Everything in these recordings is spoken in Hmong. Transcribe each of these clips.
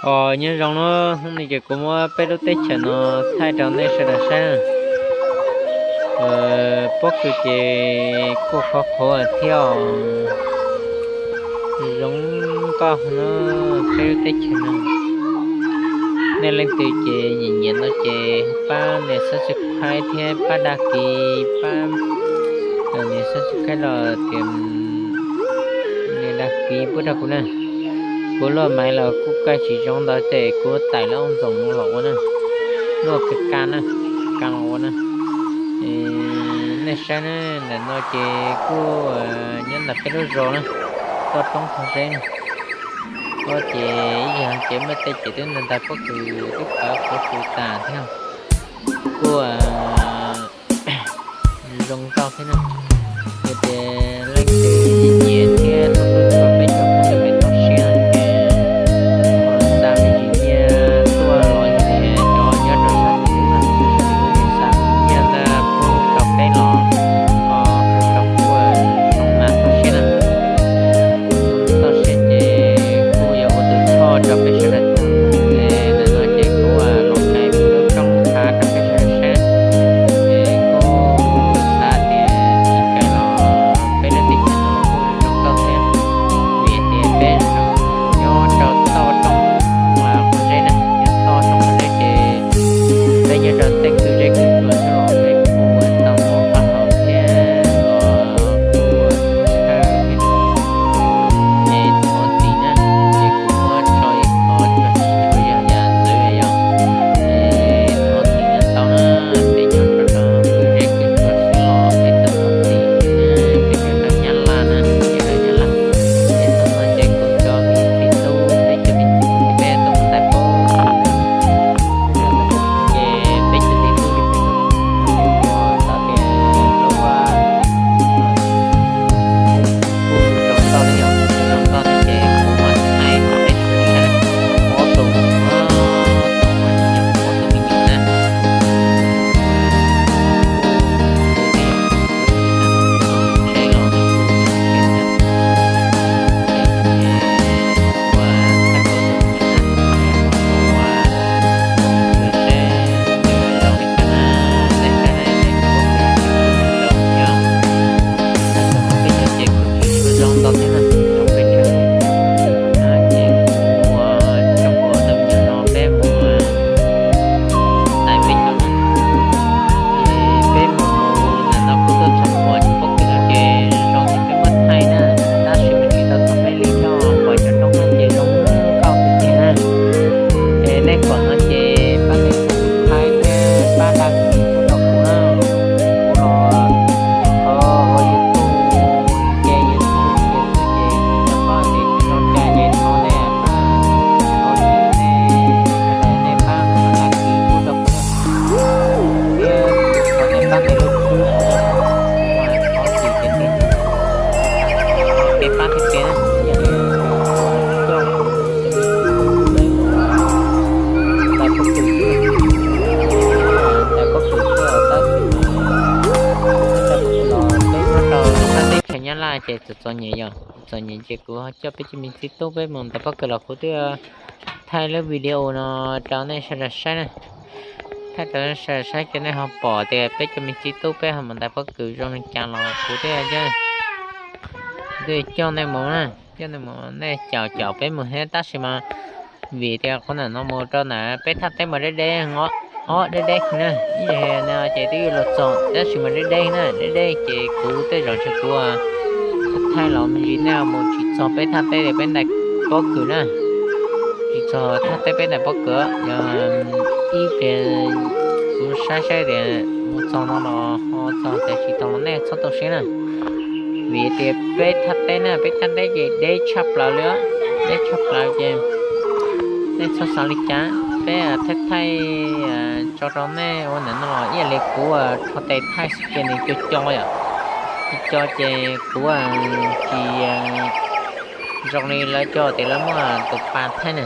Os, nyob zoo na, hnub no ces kuv muab peb lub teb chaws no thaij rau nej sawv daws saib na. Pob kws ces kuj qhuav qhuav thiab os. Zoo nkauj na, peb lub teb chaws no. Nej leej twg ces nyiam nyiam no ces pab nias subscribe thiab pab dag kis, pab nias subscribe los tias nias dag kis pub rau kuv na. Kuv luaj maiv los kuj kaij tsis zoo ntau ces kuv tải lub ntxoov los ua na, luaj kawg ka na, ka los ua na. Nej saib na, ntawm no ces kuj nyob ntawm peb lub zos na, toj roob qhov zeb na. Kuj ces ib yam ces muaj tej ces twb ntais pob kws twb pawv qhuav qhuav tas thiab, kuj zoo nkauj thiab na. Yog tias leej twg nyiam thiab tau tuaj txog peb cov Hmoob pem toj siab no ces xa me ntsis nyiaj tuaj los yog tias cov nyob rau sab tim ub na, xa nyiaj tuaj pub rau peb los rau kuv zoo mas txoj sia na. Txoj sia ces kuj yuav ua tus choj rau peb sawv daws tag. Ntawm no ces kuv los cais kuv lub rooj thav rau peb sawv daws saib. Ces kuj xav tias tsis cais los peb lub teb chaws no kuj zoo nkauj thiab, vim tias peb nyob rau toj roob uas qhov zeb na, nyob toj roob qhov zeb ces peb nyob rau tej kwj zeb kwj tsuas xwb los peb kuj ua tau mov qab hau thiab los kuj ua thawj thiab. Es thov txim na, ces kuv muab tso ib qho tsuas tsis tshua yog yam ntxwv yom. Es thov txim na tau na, peb nyob rau rau kwj zeb kwj tsuas xwb los peb tau thov txim na, peb nyob rau Nyab Laj na, peb nyob rau Nyab Laj. Es txog no ces kuv cov me txiv tub, peb cov me txiv tub peb tuaj mus ntais pob kws, ces peb cov txiv tub ces peb tuaj mus ntais pob kws, xav tias lub, kuj zoo nkauj li yom, zoo nkauj thiab ces kuv mam thaij rau peb sawv daws saib. Ob tug, ob tug me nyuam na. Tsheb los, ua thaij rau tus me nyuam na, ua seb zoo li cas na, nej saib na, nej kuj zoo thiab. Peb cov ces kuj tsis tshua zoo ntau thiab na, zoo pes tsawg. Ces kuv ua tsoom kuv ob tug me nyuam no peb mus ntais peb cov na. Ces peb mus ntawm no kuj tuaj txog pob kws no ces zoo li peb muab thaij na, tab sis mas tsis tau txog peb li thiab, pom cov roob no ces zoo nkauj tiag tiag na. Es nej pom no ces pab nias subscribe thiab pab dag kis pub rau kuv na. Kuv los ua YouTube, ces YouTube ces xwb ces tsis tau paub tias tsis tau cai ces thov nej pab, thov nej sawv daws nej pab dag kis pub rau kuv na. Thiab thov nej pab nias lub tswb, thov txim tiag tiag. Peb pab thiab peb na, yog li coj kuv cov me txiv tub peb mus ntais pob kws, ntais pob kws xwb tab sis mas nyob rau sab teb chaws Nyab Laj ces txom txom nyem yom, txom nyem ces kuv ho coj peb cov me txiv tub peb mus ntais pob kws los kuv twb thaij lub video no rau nej sawv daws saib na. Thaij rau nej sawv daws saib ces nej ho pom tias peb cov me txiv tub peb ho mus ntais pob kws zoo li cas los kuv twb, twb coj nej mus na, coj nej mus, nej caum caum peb mus thiab tab sis mas vim tias qhov ntawm no mus rau ntawd peb thaj teb mas deb deb, ob deb deb na, ib yam no ces twb yuav luag txog tab sis mas deb deb na, deb deb ces kuv tej zaum ntshe kuv thaij los me ntsis nej mus tsis txog peb thaj teb tias peb ntais pob kws na, tsis txog thaj teb peb ntais pob kws. Yog ib pliag kuv saib saib tias mus txog no los ho txog, tias tsis txog los nej txhob tu siab na. Vim tias peb thaj teb na, peb thaj teb ces deb tshaj plaws li, deb tshaj plaws ces nej txhob xav li cas. Peb thaij thaij tso rau nej ua ntawm no los ib yam li kuv rho tes thaij xwb ces nws co co yom, co co ces kuv tsis zoo li lawv cov tias lawv muaj tus pas thaij na.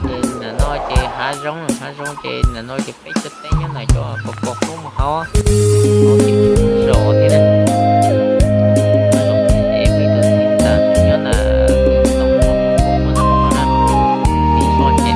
Ces ntawm no ces hav zoov, hav zoov ces ntawm no ces peb cov teb nyob ntawm cov pos pos kub mus hauv, hauv ces tsis muaj zos thiab na. Hav zoov ces peb tus txiv ntxawm nyob ntawm tus ntoo mus hauv na, tim so ces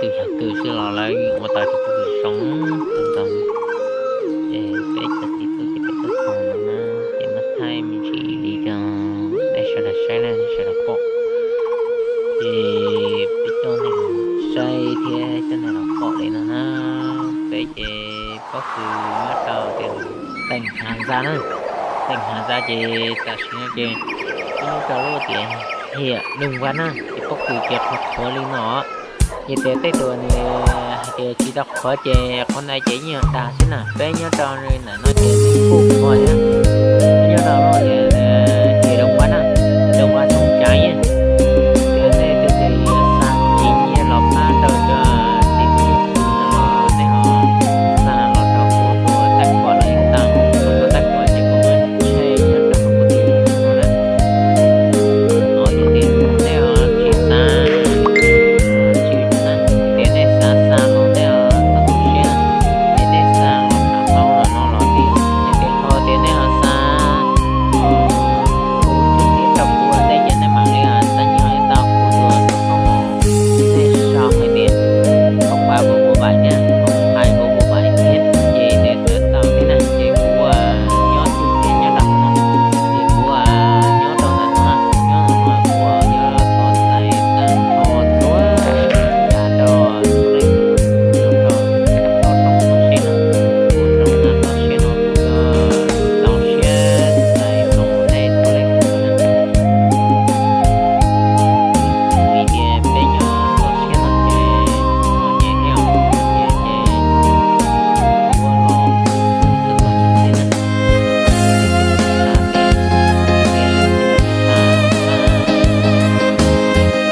tus yog kws xwb los lawv ua tau cov pob kws zoo ntau. Ces peb cov txiv tub ces peb tuaj kho no na, ces muab thaij me ntsis li rau nej sawv daws saib na, sawv daws pom. Ces peb coj nej los saib thiab coj nej los pom li no na. Peb ces pob kws nyob rau tias teem Hav Ntxa na, teem Hav Ntxa ces tam sim no ces peb nyob rau lub tias hiam Doog Vaj na, ces pob kws ces qhuav qhuav li no. Ces tias tej tus nws hais tias tsis tau qhuav ces qhov ntawd ces yeej dag xwb na, peb nyob rau ntawm no ces kuj qhuav thiab. Peb nyob rau lub tias hiam Doog Vaj na, Doog Vaj Xyooj Tsaiv. Ces nej twg xav tsis nyiaj los pab rau cov txiv tub, nej ho xa los rau kuv tus taij kos los yeej tau, kuv tus taij kos ces kuv muab tshem nyob rau hauv kuv tus no na. Hnov tias nej tsis xav, tsis xav tias nej xav xa los nej txhob tu siab, ces nej xa los rau hauv no los tib, ces ho tias nej ho xa kuv tus tib rau kuv tej ces nej mam li xa nyiaj tau kuv tus xov tooj no. Nej sau hais tias koom pab kuv kuv vam thiab, koom pab kuv kuv vam thiab ces nej txawm tau thiab na, ces kuv nyob txug thiab nyob rau no, ces kuv nyob rau ntawm no, nyob ntawm no kuv yuav txhos txais tag nrho txhua yam rau txhua leej txhua tus nyob rau toj roob toj siab no, kuv rau ntawm toj siab no kuv yuav txaus siab txais rau nej txhua leej txhua tus na. Vim tias peb nyob toj siab no ces txom nyem thiab, txom nyem ces kuv los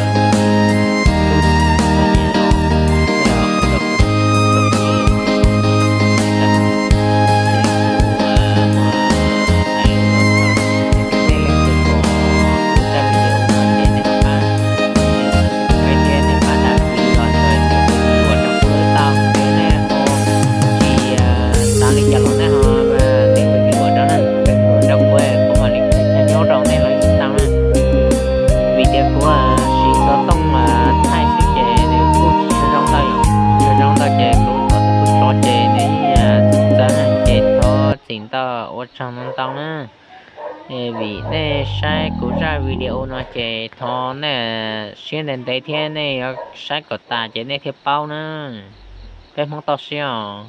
kuv txom nyem thiab na. Xav li cas los nej ho, nej kuj yuav rau na, kuv mam li nyob rau nej los yeej tau na. Vim tias kuv siv xov tooj thaij xwb ces nws kuj tsis zoo ntau, tsis zoo ntau ces kuv thov kuv tso ces nws yeej txawv na, ces thov txim ntau, ua tsaug ntau ntau na. Vim nej saib kuv zaj video no ces thov nej siab ntev ntev thiab nej yuav saib kom tas ces nej thiaj paub na. Peb Hmoob toj siab os.